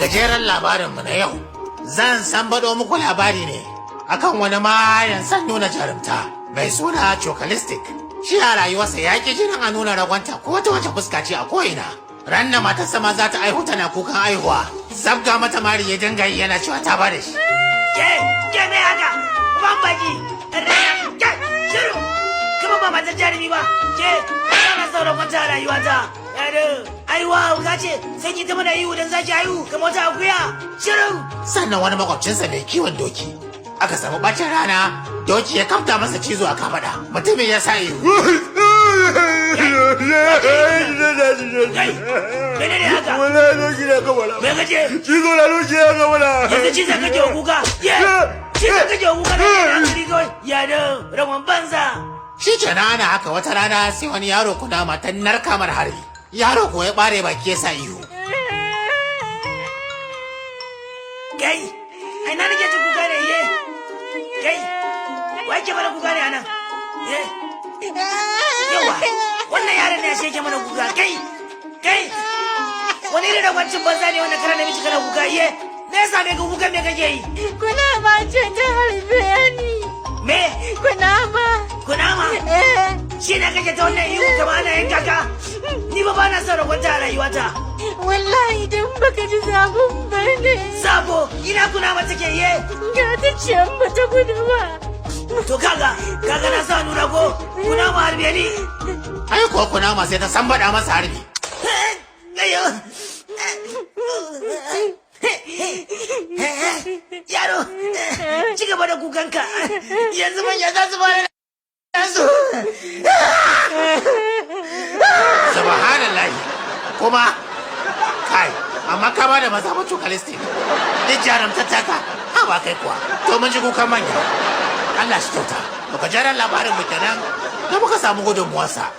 Gajeren labarinmu na yau, zan san baɗo muku labari ne akan wani mayan san nuna jarumta mai suna Chocalistic. Shi a rayuwarsa ya ƙi jinin a nuna ragwanta ko ta wace fuska ce a ko'ina. Ran da matarsa ma za ta aihu tana kukan aihuwa, zabga mata mari ya dinga yi yana cewa ta bada shi. Ke, ke me haka? Ban baki. Ke, shiru. Kuma ba matar jarumi ba. Ke, ana sauran kwanta a rayuwata. Yaro, aiwa hauka ce, sai ki ta mana ihu dan zaki haihu kamar wata akuya. Shiru. Sannan wani makwabcinsa mai kiwon doki. Aka samu bacin rana, doki ya kafta masa cizo a kafaɗa. Mutumin ya sa ihu. Kai, menene haka? Wallahi doki na kamala. Me kace? Cizo na doki ya kamala. Yanzu cizon kake wa kuka? Ye, cizon kake wa kuka na ne hankali kawai. Yaro, rawan banza. Shi kenan ana haka wata rana sai wani yaro kunama ta narka mar harbi. Yaro ko ya bare baki ya sa ihu. Kai, ai na nake jin kuka ne ye. Kai, wa yake mana kuka ne anan? Ye. Yawa, wannan yaron ne ashe yake mana kuka. Kai, kai. Wani irin ragwancin banza ne wannan kana namiji kana kuka ye. Me ya same ka, kukan me kake yi? Kunama ce ta harbe ni. Me? Kunama. Kunama? Eh. Shi ne kake ta wannan ihu kamar ana yanka ka? Ni ba bana son ragwanta a rayuwata. Wallahi idan baka ji sabon ba ne. Sabo, ina kunama take ye? Ga ta can ba ta gudu ba. To kaga, kaga na sa nuna ko kunama harbe ni. Ai kuwa kunama sai ta sambaɗa masa harbi. Ayo. Yaro, ci gaba da kukanka. Yanzu manya za su fara nasu. Subhanallahi. Kuma kai, amma ka ba da maza ba Chocalistic. Duk jarumtar taka, ha ba kai kuwa. To mun ji kukan manya. Allah shi kyauta. To gajeren labarin mu kenan da muka samu gudunmuwarsa.